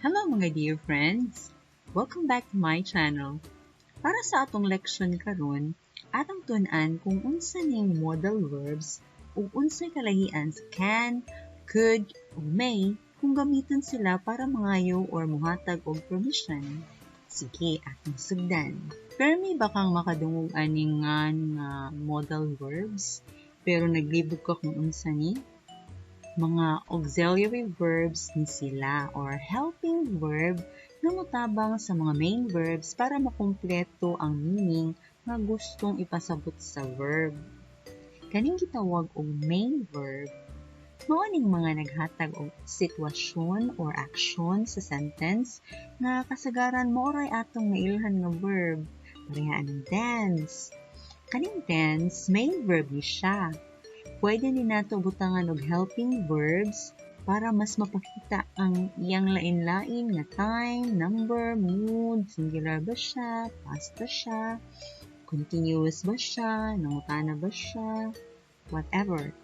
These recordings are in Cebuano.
Hello, mga dear friends! Welcome back to my channel. Para sa atong leksyon karon, atong tun-an kung unsa ning modal verbs ug unsay kalahian sa can, could, ug may kung gamiton sila para mangayo or muhatag og permission. Sige, atong sugdan. Permi ba kang makadungog aning nga modal verbs pero naglibog ka kung unsa ni? Mga auxiliary verbs ni sila or helping verb nga motabang sa mga main verbs para makumpleto ang meaning nga gustong ipasabot sa verb. Kaning gitawag og main verb, mao ning mga naghatag og sitwasyon or aksyon sa sentence nga kasagaran mao ray atong nailhan nga verb. Pareha ang dance. Kaning dance, main verb ni siya. Pwede ni nato butangan og helping verbs para mas mapakita ang iyang lain-lain nga time, number, mood, singular ba siya, past ba siya, continuous ba siya, nangutana ba siya, whatever.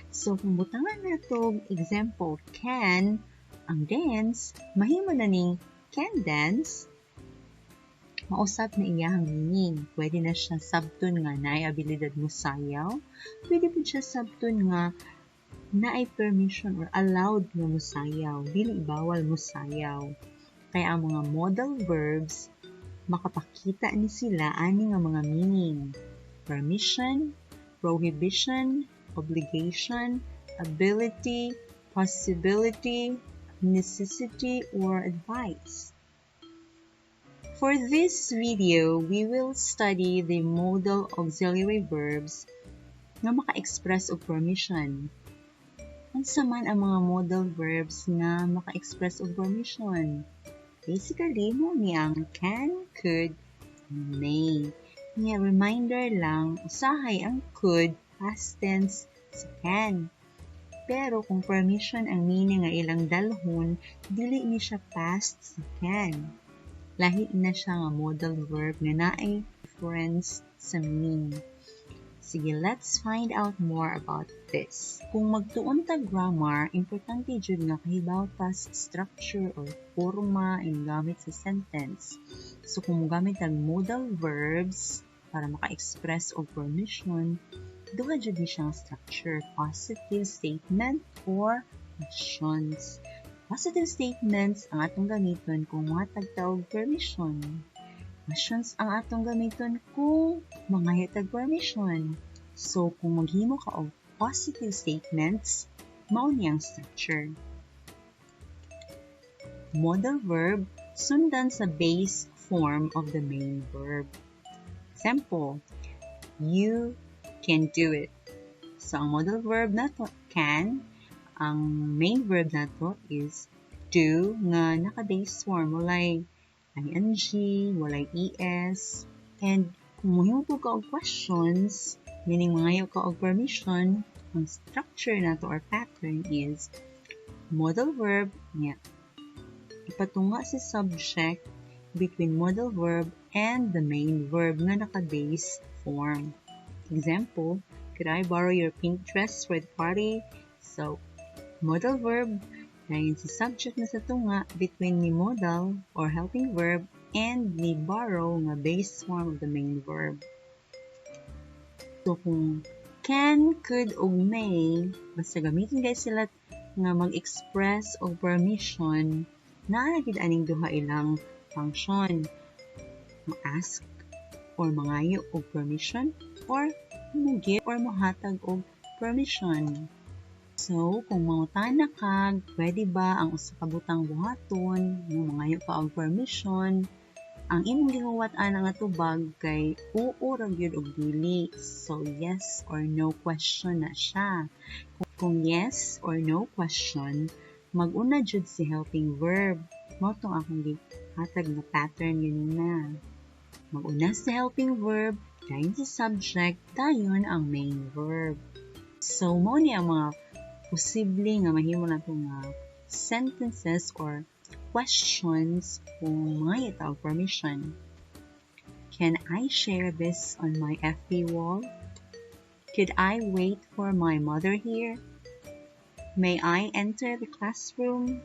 So, kung butangan nato example can, ang dance, mahimo na ning can dance, mausap na iyang meaning. Pwede na siya sabton nga naay abilidad mo sayaw. Pwede pud siya sabton nga naay permission or allowed nga mosayaw. Dili bawal mosayaw. Kaya ang mga modal verbs, makapakita ni sila ani nga mga meaning. Permission, prohibition, obligation, ability, possibility, necessity, or advice. For this video, we will study the modal auxiliary verbs nga maka-express og permission. Unsa man ang mga modal verbs nga maka-express og permission? Basically, mao ni ang can, could, may. Nga reminder lang, usahay ang could, past tense sa can. Pero kung permission ang meaning nga ilang dalhon, dili ni siya past sa can. Lahi na siya nga modal verb nga naay difference sa meaning. Sige, let's find out more about this. Kung magtuon ta grammar, importante jud nga kahibaw ta sa structure or forma in gamit sa sentence. So kung mogamit tag modal verbs para maka-express og permission, duha jud ni siyang structure, positive statement or questions. Positive statements ang atong gamiton kung mohatag ta og permission. Questions ang atong gamiton kung mangayo tag permission. So, kung maghimo ka og positive statements, mao ni ang structure. Modal verb sundan sa base form of the main verb. Example, you can do it. So, ang modal verb nato, can, ang main verb nato is do nga naka-base form, walay ing, walay es. And kung mohimo po ka og questions, meaning mangayo ka og permission, ang structure nato or pattern is modal verb niya. Ipatunga si subject between modal verb and the main verb nga naka-base form. Example, could I borrow your pink dress for the party? So, modal verb, dayon si subject na sa tunga between ni modal or helping verb and ni borrow nga base form of the main verb. So, kung can, could, ug may, basta gamitin guys sila nga mag-express og permission, naa gid aning duha ilang function. Ma-ask or mangayo og permission or mo-give or mohatag og permission. So, kung mangutana ka, pwede ba ang usa ka butang buhaton, mo mangayo ka og permission, ang imong gihuwat ana nga tubag kay oo ra gyud og dili. So, yes or no question na siya. Kung yes or no question, mag-una jud si helping verb. Mao tong akong gihatag nga pattern ganina. Mag-una si helping verb, dayon si subject, dayon ang main verb. So, mao ni ang mga posible nga mahimo nato nga sentences or questions kung mangayo ta og permission. Can I share this on my FB wall? Could I wait for my mother here? May I enter the classroom?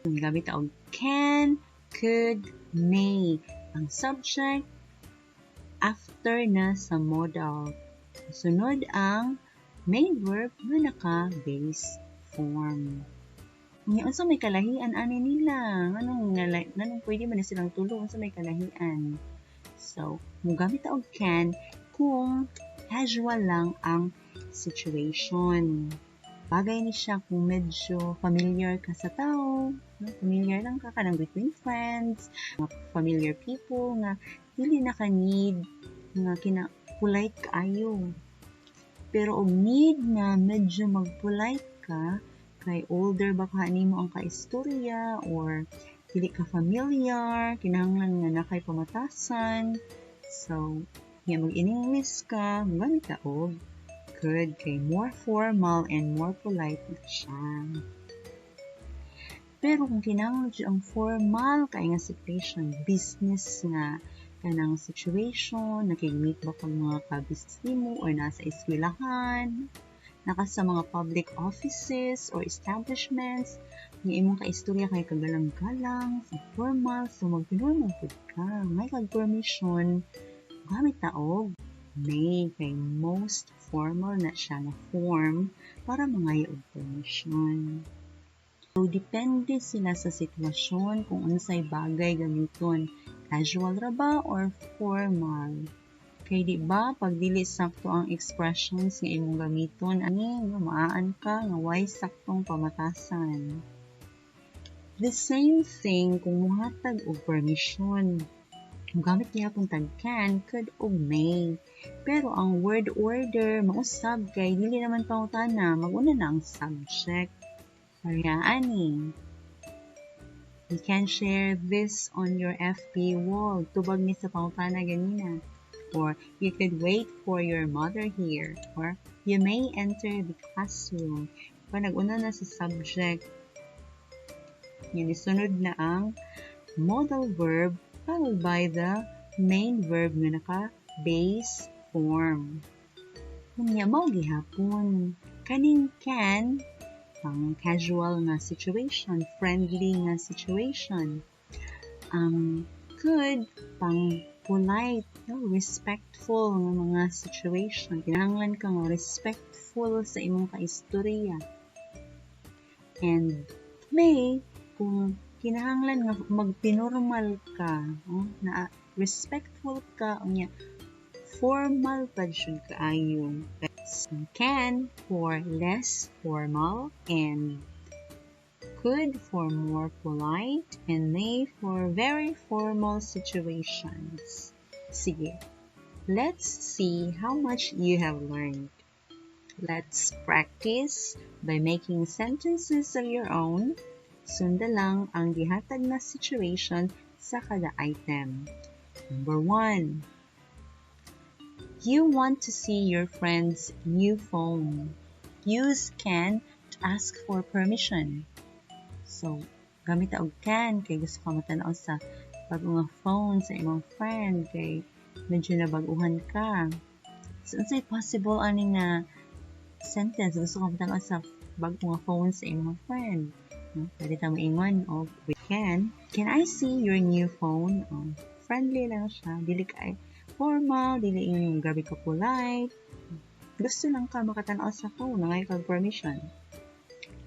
Gamit og can, could, may. Ang subject after na sa modal. Sunod ang main verb nga naka-base form. Unya, unsa may kalahian ani nila? Nganong pwede man na silang tulo? Unsa may kalahian? So, mugamit ta og can kung casual lang ang situation. Bagay ni siya kung medyo familiar ka sa tao, no? Familiar lang ka kanang between friends, mga familiar people nga dili na ka need nga kina polite kaayo. Pero og need na medyo mag-polite ka, kay older ba ka nimo ang kaistorya or dili ka familiar, kinahanglan nga na kay pamatasan. So, nga mag-in-English ka, mugamit ka og could kay more formal and more polite na siya. Pero kung kinahanglan jud ang formal kay nga situation, business nga kanang situation, nakig-meet ba kag mga ka-business nimo or nasa eskwelahan, naka sa mga public offices or establishments, nga imong kaistorya kay kagalang-galang, sa formal, so mag-formal pud ka. May kag permission, gamit ta og may kay most formal na siya nga form para mangayo og permission. So, depende sila sa sitwasyon kung unsay bagay gamiton. Casual ra ba or formal? Kay di ba, pag dili sakto ang expressions nga imong gamiton, ani nga maaan ka nga way saktong pamatasan. The same thing kung muhatag og permission. Mugamit gihapon tag can, could ug may. Pero ang word order mausab kay dili naman pangutana, mag-una na ang subject. Kaya ani, you can share this on your FB wall. Tubag ni sa pangutana ganina. Or you could wait for your mother here. Or you may enter the classroom. Pag nag-una na sa subject, yun, isunod na ang modal verb followed by the main verb nga naka-base form. Unya, mao gihapon. Kaning can, pang casual nga situation, friendly nga situation. Ang could, pang polite, no, respectful nga mga situation. Kinahanglan ka nga respectful sa imong kaistorya. And may, kung kinahanglan nga magpinormal ka, no, na respectful ka, unya formal pa jud kaayo. Can for less formal and could for more polite and may for very formal situations. Sige, let's see how much you have learned. Let's practice by making sentences of your own. Sunda lang ang gihatag na situation sa kada item. Number 1. You want to see your friend's new phone. Use can to ask for permission. So, gamit og can kay gusto ka matan-aw sa bago nga phone sa imong friend kay medyo nabag-uhan ka. So, unsay possible ani nga sentence? Gusto ka matan-aw sa bago nga phone sa imong friend. No? Pwede ta moingon og we can. Can I see your new phone? Oh, friendly lang siya. Dili kay formal, dili yung grabe ka polite. Gusto lang ka makatan-aw sa phone, nangay kag permission.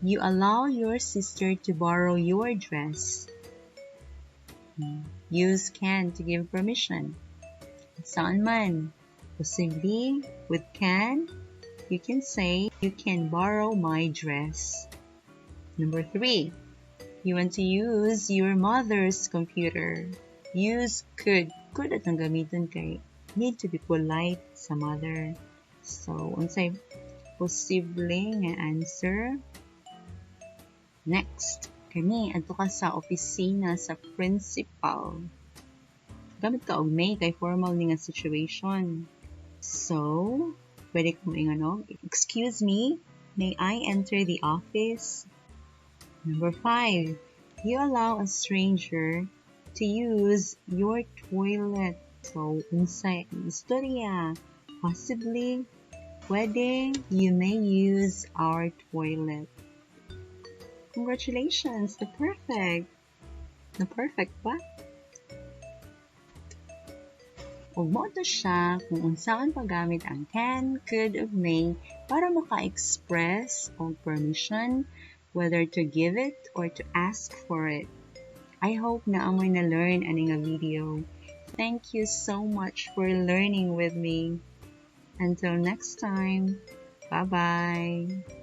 You allow your sister to borrow your dress. Use can to give permission. Saan man? Possibly, with can, you can say, you can borrow my dress. Number 3, you want to use your mother's computer. Use could. Could at ang gamiton kay need to be polite sa mother. So, unsay posible nga answer? Next, kani adto ka sa opisina sa principal. Gamit ka og may kay formal ni nga situation. So, pwede ka moingon og, excuse me, may I enter the office? Number 5, you allow a stranger to use your toilet. So, unsay istorya? Possibly, pwede, you may use our toilet. Congratulations! The perfect! The perfect ba? Ug mao to siya kung unsaon paggamit ang can, could, ug may para maka-express og permission, whether to give it or to ask for it. I hope naa moy na-learn ani nga video. Thank you so much for learning with me. Until next time, bye-bye!